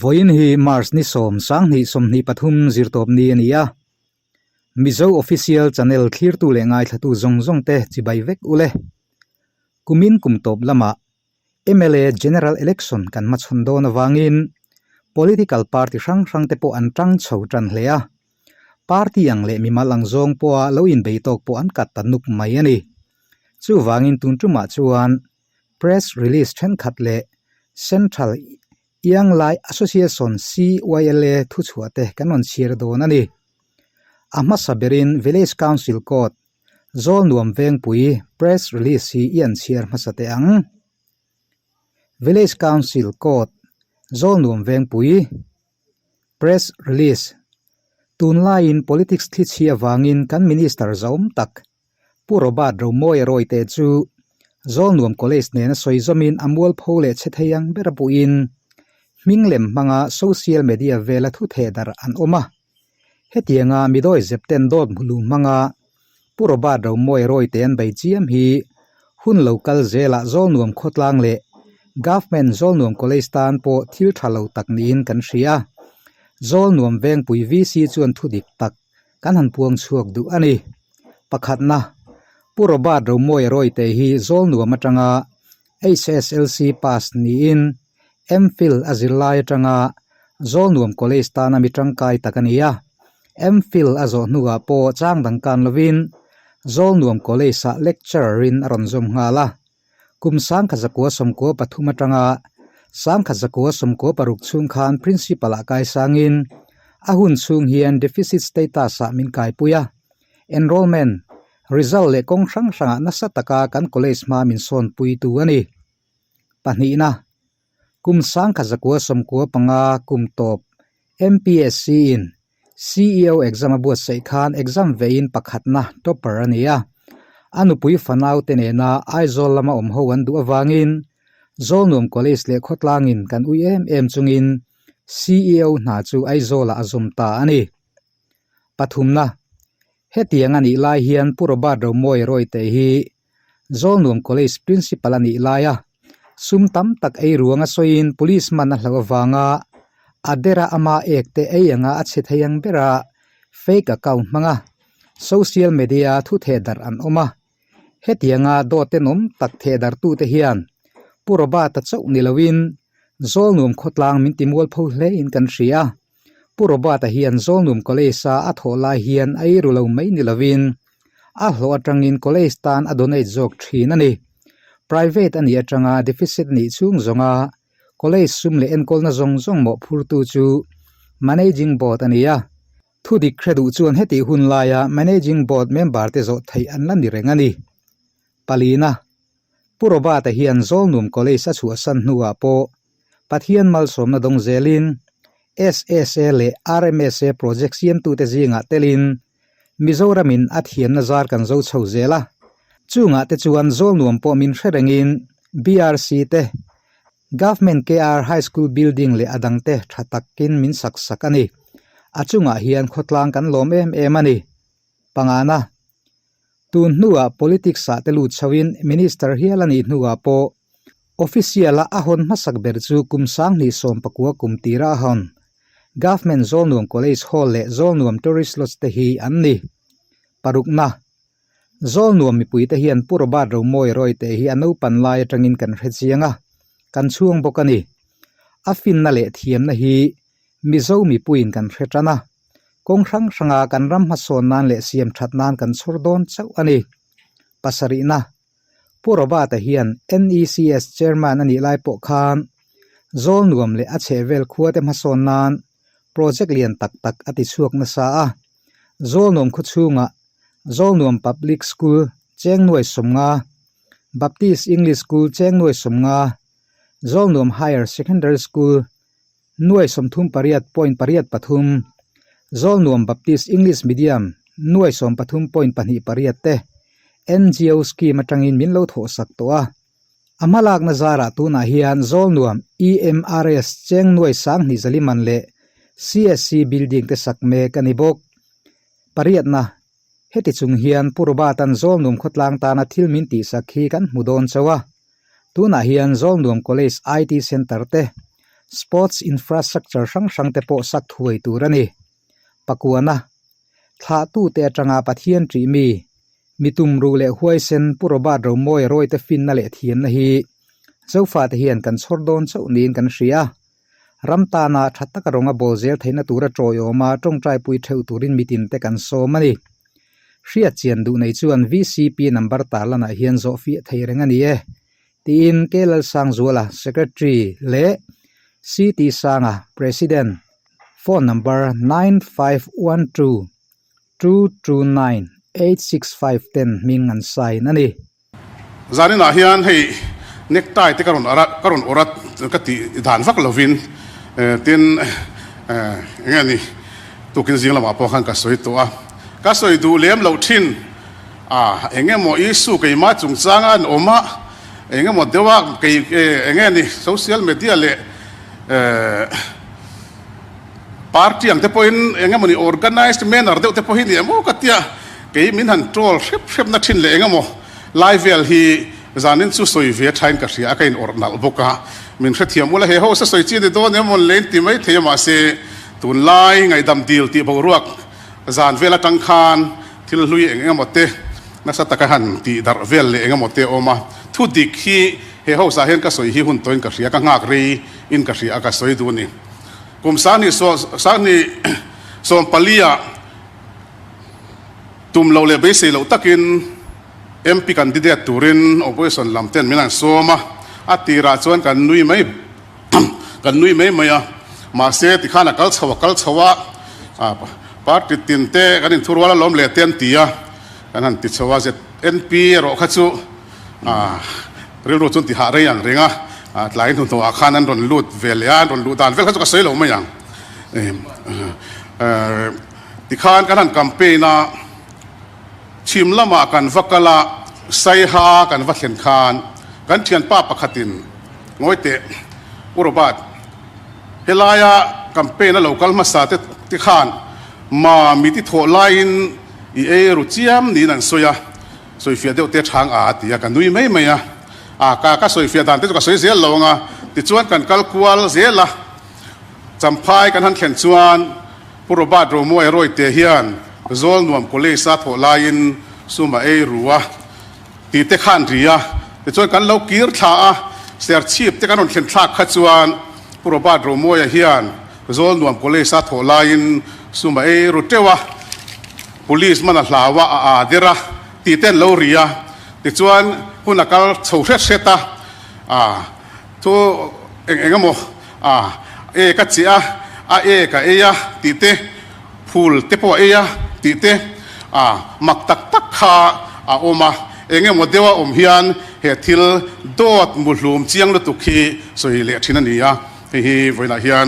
Vawiin hi March ni sawm 20 23 zirtawp ni a ni a. Mizo Official Channel thlirtu leh ngaithlatu zawng zawng te chibai vek u le. Kumin kum tawp lamah mla General Election kan hmachhawn dawn avangin Political Party hrang hrang te pawh an tang chho tan hle a. Party ang leh mimal ang zawng pawha lo inbei tawk pawh an kat ta nuk mai a ni. Chuvangin tun tumah chuan Press Release thenkhat leh Central Young Lai Association, CYLA, thuchhuah te kan rawn chhiar dawn a ni. A hmasa berin Village Council Court, Zawlnuam Vengpui Press Release hi i an chhiar hmasa teh ang. Village Council Court, Zawlnuam Vengpui. Press Release, Tunlaiin politics thli chhi avangin kan Minister zauhawm tak Pu Robert Romawia Rawite chu Zawlnuam College nena sawi zawmin a mualpho leh che thei ang ber a puhin hming lem hmanga social media vela thu theh darh an awm a. Hetianga midawi zep ten dawt hmulu hmanga Pu Robert Romawia Rawite an bei chiam hi hun lo kal zelah Zawlnuam khawtlang leh Government Zawlnuam College tan pawh thil tha lo tak niin kan hria. Zawlnuam Vengpui VC chuan thu dik tak kan han puang chhuak duh a ni. Pakhatna, Pu Robert Romawia Rawite hi Zawlnuam atanga HSLC pass niin MPhil a zirlai atanga Zawlnuam College tana mi tangkai tak a ni a. MPhil a zawh hnuah pawh chang dang kan lovin Zawlnuam College-ah lecturer-in a rawn zawm nghal a. Kum 1993 atanga 1996 chhung khan Principal-ah kai sangin a hun chhung hian deficit status-ah min kaipui a, enrollment, result leh kawng hrang hrangah nasa taka kan college hma min sawnpuitu a ni. Pahnihna, Kum 1995 kum tawp MPSC-in CEO exam a buatsaih khan exam vein pakhatna topper a ni a. A nupui fanau te nena Aizawl lama awm ho an duh avangin Zawlnuam College leh khawtlangin kan ui em em chungin CEO hna chu Aizawlah a zawm ta a ni. Pathumna, Hetiang a nih lai hian Pu Robert Romawia Rawite hi Zawlnuam College Principal a nih laia sum tam tak ei ruang a sawiin Police man a hlauh avanga a dera ama ek te ei anga a chhe thei ang bera fake account hmanga social media thu theh darh an awm a. Hetianga dawt tenawm tak theh darhtute hian Pu Robert-a chauh ni loin Zawlnuam khawtlang min ti mualpho hlein kan hria. Pu Robert-a hian Zawlnuam College-a a thawh lai hian a eiru lo mai ni lovin a hlawh atangin college tan a donate zawk thin a ni. Private a nih atanga deficit nih chhung zawnga college sum leh enkawlna zawng zawng mawhphurtu chu Managing Board a ni a. Thu dik hre duh chuan hetih hun laia Managing Board member te zawh theih an la ni reng a ni. Palina, Pu Robert-a hian Zawlnuam College a chhuahsan hnuah pawh Pathian malsawmna dawng zelin SSA leh RMSA project siamtute zingah telin Mizoramin a thiamna zar kan zo chho zel a. Chungah te chuan Zawlnuam pawh min hre rengin BRC te, Government KR High School building leh a dangte tha takin min sak sak a ni. A chungah hian khawtlang kan lawm em em a ni. Pangana, Tun hnuah politics ah te lut chhoin Minister hial a nih hnuah pawh Official-a a hawn hmasak ber chu kum 2019 kum tira a hawn Government Zawlnuam College Hall leh Zawlnuam Tourist Lodge te hi an ni. Parukna, Zawlnuam mipuite hian Pu Robert Romawia Rawite hi a naupan lai atangin kan hre chiang a, kan chhuang bawk a ni. A finna leh thiamna hi Mizo mipuiin kan hre tan a, kawng hrang hranga kan ram hmasawn nan leh siam that nan kan chhawr dawn chauh a ni. Pasarihna, Pu Robert-a hian NECS Chairman a nih lai pawh khan Zawlnuam leh a chhehvel khuate hmasawn nan project lian tak tak a ti chhuak nasa a. Zawlnuam khaw chhungah Zawlnuam Public School Chengnuai 50, Baptist English School Chengnuai 50, Zawlnuam Higher Secondary School Nuai 38.83, Zawlnuam Baptist English Medium Nuai 13.28 te NGO scheme atangin min lo thawhsak tawh a. A hmalakna zarah tunah hian Zawlnuam EMRS cheng nuai 20 zaliman leh CSC building te sak mek a ni bawk. Pariatna, Heti chung hian Pu Robert-a'n Zawlnuam khawtlang tana thil min tihsak hi kan hmu dawn chauh a. Tunah hian Zawlnuam College IT Centre te, Sports infrastructure hrang hrang te pawh sak thuai tur a ni. Pakuana, Thlahtute atanga Pathian ṭih mi, mi tumru leh huaisen Pu Robert Romawia rawite finna leh thiamna hi Zofate hian kan chhawr dawn chauh niin kan hria. Ram tana tha taka rawng a bawl zel theihna tura tawiawma tawngtaipui theuh turin mitinte kan sawm a ni. Hriat chian duh nei chuan VCP number tarlanah hian zawh fiah thei reng a ni e. Tiin K Lalsangzuala, Secretary, leh CT Sanga, President, phone number 9512 229 865 ten hming an sign a ni. Zaninah hian hei necktie te ka rawn ara ka rawn awrh a ka tih dan vak lovin tin eng nge ni tukin zing lamah pawh khan ka sawi tawh a, ka sawi duh lem loh thin a eng emaw issue keimah chungchanga an awm a, eng emaw deuha kei eng nge ni social media leh Party ang te pawhin eng emawni organised manner deuh te pawh hi ni emaw ka tia, kei min han troll hrep hrep na thin leh eng emaw lai vel hi zanin chu sawi ve thain ka hria a, ka in awrh nalh bawk a, min hrethiam ula he house a sawi chi ni dawn emaw le in ti mai thei a mahse tunlai ngaihdam dil tih boruak zan vel atang khan thil hlui eng emaw te nasa taka han tih darh vel leh eng emaw te a awm a, thu dik hi he house ah hian ka sawi hi hun tawhin ka hria, ka nghak rei in ka hria a ka sawi duh a ni. Kum sanghnih sawmpalia tum loh leh beisei loh takin MP candidate turin opposition lam ten min han sawm a, a tirah chuan kan nui mai kan nui mai mai a, mahse tikhan a kal chho a kal chho a, party tin te kan inthurual alawm leh te an ti a, kan han ti chho a, ZNP erawh kha chu Rilru chuan tihah rei ang reng a, tlai hnuhnawhah khan an rawn lut ve leh a, an rawn luh dan vel kha chu ka sawi lo mai ang. Tikhan kan han campaign a, chhim lamah kan va kal a, Saiha kan va thlen khan kan thianpa pakhatin ngawi teh U Robert, helaia campaign a lo kal hmasa te tikhan Mami ti thawh laiin i ei ru chiam niin an sawi a, Sawifiah deuh te chhang a a ti a, ka nui mai mai a, a ka ka sawifiah dan te chu ka sawi zel lo ang a, tichuan kan kal kual zel a, Champhai kan han thlen chuan Pu Robert Romuai Rawite hian Zawlnuam College a thawh laiin sum a ei ru a tih te khan ri a, tichuan kan lo kir thla a, Serchhip te kan rawn thlen thlak kha chuan Pu Robert Romuaia hian Zawlnuam College a thawh laiin sum a ei ru teuh a, Police man a hlau a, a aa der a tih te an lo ri a, tichuan hun a kal chho hret hret a, aa chu eng eng emaw aa ek a chiah a, a ek a ei a tih te, phul te pawh a ei a tih te aa mak tak tak kha a awm a, eng emaw deuh a awm hian he thil dawt muhlum chiang lutuk hi sawi leh thin a ni a. Hei hi vawiinah hian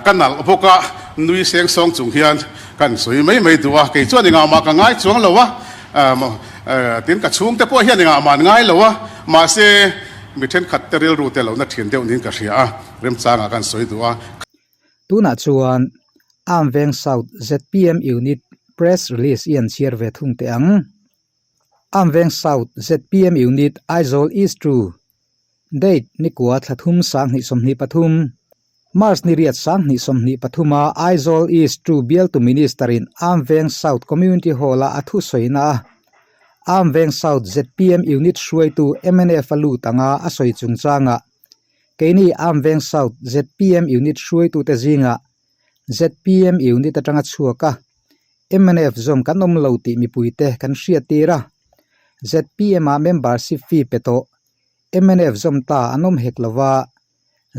ka nalh bawk a, nui seng sawng chung hian kan sawi mai mai duh a, kei chuan engah mah ka ngai chuang lo a, tin ka chhungte pawh hian engah mah an ngai lo a, mahse mi thenkhat te rilru te lohna thin deuh niin ka hria a, remchangah kan sawi duh a. Tunah chuan Armveng South zpm Unit Press Release i an chhiar ve thung teh ang. Armveng South zpm Unit Aizawl East 2 Date, Nikua thla thum 2023, March ni riat 2023 a Aizawl East 2 bialtu Minister in Armveng South Community Hall a a thusawi na a Armveng South zpm Unit hruaitu mnf a lut anga a sawi chungchangah keini Armveng South zpm Unit hruaitute zingah zpm Unit atanga chhuak a Mnf zawm kan awm lo tih mipuite kan hriattir a, zpm ah membership fee pe tawh mnf zawm ta an awm hek lo va,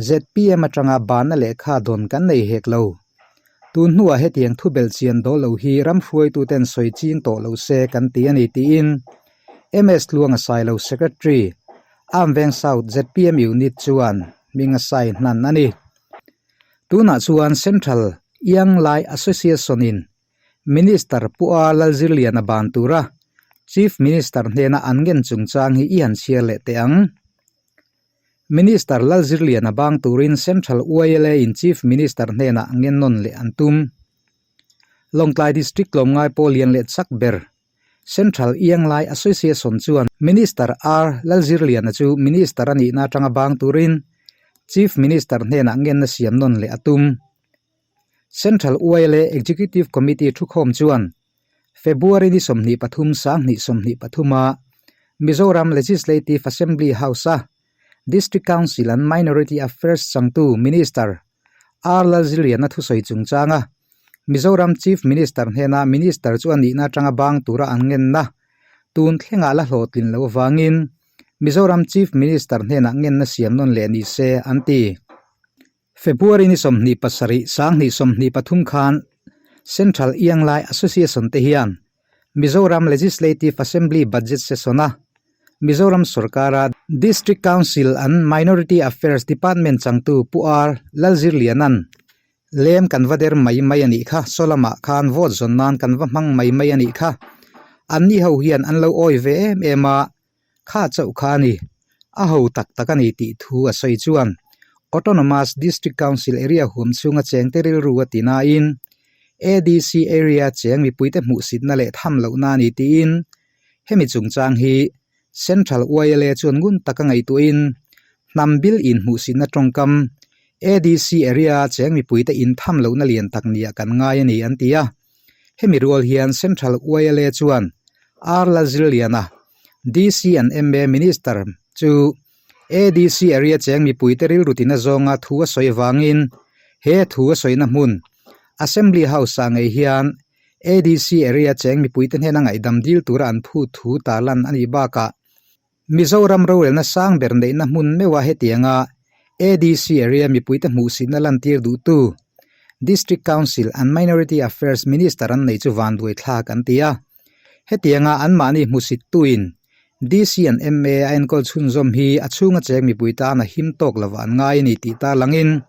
zpm atanga banna lehkha dawn kan nei hek lo. Tun hnuah hetiang thubelh chian dawl lo hi ram hruaituten sawi ching tawh lo se kan ti a ni tiin MS Tluanga Sailo Secretary, Armveng South zpm Unit chuan hming a sign hnan a ni. Tunah chuan Central Young Lai Association-in Minister Pu A Lalzirliana ban tura Chief Minister hnena an ngen chungchang hi i han chhiar leh teh ang. Minister Lalzirliana bang turin Central YLA-in Chief Minister hnenah ngen nawn leh an tum. Lawngtlai District tlawmngai pawh lian leh chak ber Central Young Lai Association chuan Minister R Lalzirliana chu Minister a nihna atanga bang turin. Chief Minister hnenah ngenna siam nawn leh a tum. Central YLA Executive Committee thukhawm chuan February ni 23 sang 23 a Mizoram Legislative Assembly House-a District Council and Minority Affairs changtu Minister R Lalziliana thusawi chungchanga Mizoram Chief Minister hnena Minister chu a nihna atanga bang tura an ngenna tun thlengah la hlawhtlin loh avangin Mizoram Chief Minister hnenah ngenna siam nawn leh ni se an ti. February ni 27 2023 khan Central Ianglai Association te hian Mizoram Legislative Assembly Budget Session-a Mizoram sorkara District Council and Minority Affairs Department changtu Pu R Lalzirliana'n Lem kan va der mai mai a nih kha, saw lamah khan vote zawn nan kan va hmang mai mai a nih kha. Anni ho hian an lo awi ve em em a, kha chauh kha a ni. A ho tak tak a ni tih thu a sawi chuan Autonomous District Council area huam chhunga chengte rilru a ti nain ADC area cheng mipuite hmuhsitna leh tham lohna a ni tiin Hemi chungchang hi Central YLA chuan ngun taka ngaihtuahin hnam bil inhmuhsitna tawngkam ADC area cheng mipuite intham lohna lian tak nia kan ngai a ni an ti a. Hemi rual hian Central YLA chuan R Lalzirliana, DC and MA Minister chu ADC area cheng mipuite rilru tina zawnga thu a sawi avangin he thu a sawina hmun Assembly House-ah ngei hian ADC area cheng mipuite hnena ngaihdam dil tura an phut thu tarlan a nih bakah Mizoram rorelna sang ber neihna hmun meuha hetianga ADC area mipuite hmuhsitna lantir duhtu District Council and Minority Affairs Minister an nei chu vanduai thlak an ti a. Hetianga anmahni hmuhsittuin DC and MA a enkawl chhunzawm hi a chhunga cheng mipui tan a him tawk lovah an ngai a ni tih tarlangin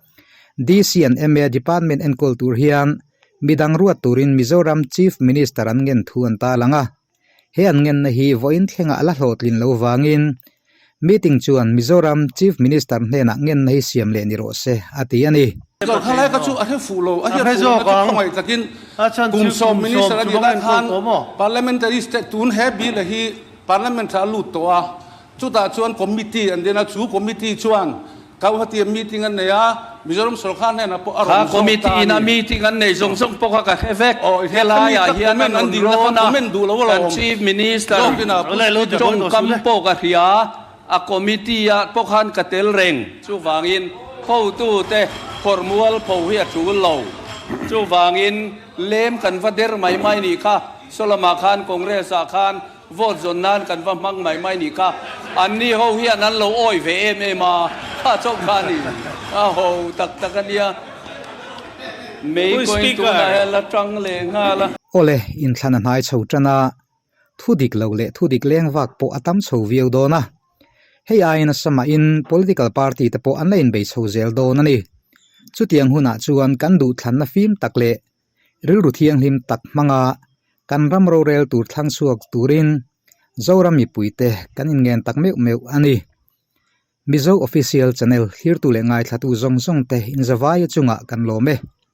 DC and MA department enkawl tur hian Midang ruat turin Mizoram Chief Minister an ngen thu an tarlang a, he an ngenna hi vawiin thlengah a la hlawhtlin lo vangin meeting chuan Mizoram Chief Minister hnenah ngenna hi siam leh ni rawh se a ti a ni. Kha lai kha chu a hre fuh lo, a hriat fuh lohna chu khawngaih takin kum sawm Minister a nih lai khan Parliamentary state tun he bill hi Parliament ah a lut tawh a, chutah chuan committee an din a, chu committee chuan Kauhati a meeting an nei a, Mizoram sorkar hnenah pawh a rawn zawk ta a ni. Kha committee in a meeting an nei zawng zawng pawh kha ka hre vek. Helaiah hian an rawn rawn a, kan Chief Minister tawngkam pawh ka hria, a committee ah pawh khan ka tel reng. Chuvangin hotute phawrhmual pho hi a tul lo. Chuvangin lem kan va der mai mai nih kha, Saw-lamah khan Congress ah khan Vote zawn nan kan va hmang mai mai nih kha. Anni ho hian an lo awi ve em em a, kha chauh kha a ni. A ho tak tak a nia. Mei pawhin tunah hian la tang leh nghal a. Awle, inthlan a hnai chho tan a, thu dik lo leh thu dik leng vak pawh a tam chho viau dawn a. Hei aiin a samahin political party te pawh an la inbei chho zel dawn a ni. Chutiang hunah chuan kan duhthlanna fim tak leh Rilru thianghlim tak hmanga kan ram rorel tur thlang chhuak turin Zoram mipuite kan inngen tak meuh meuh a ni. Mizo Official Channel thlirtu leh ngaithlatu zawng zawng te inzavaia chungah kan lawm e.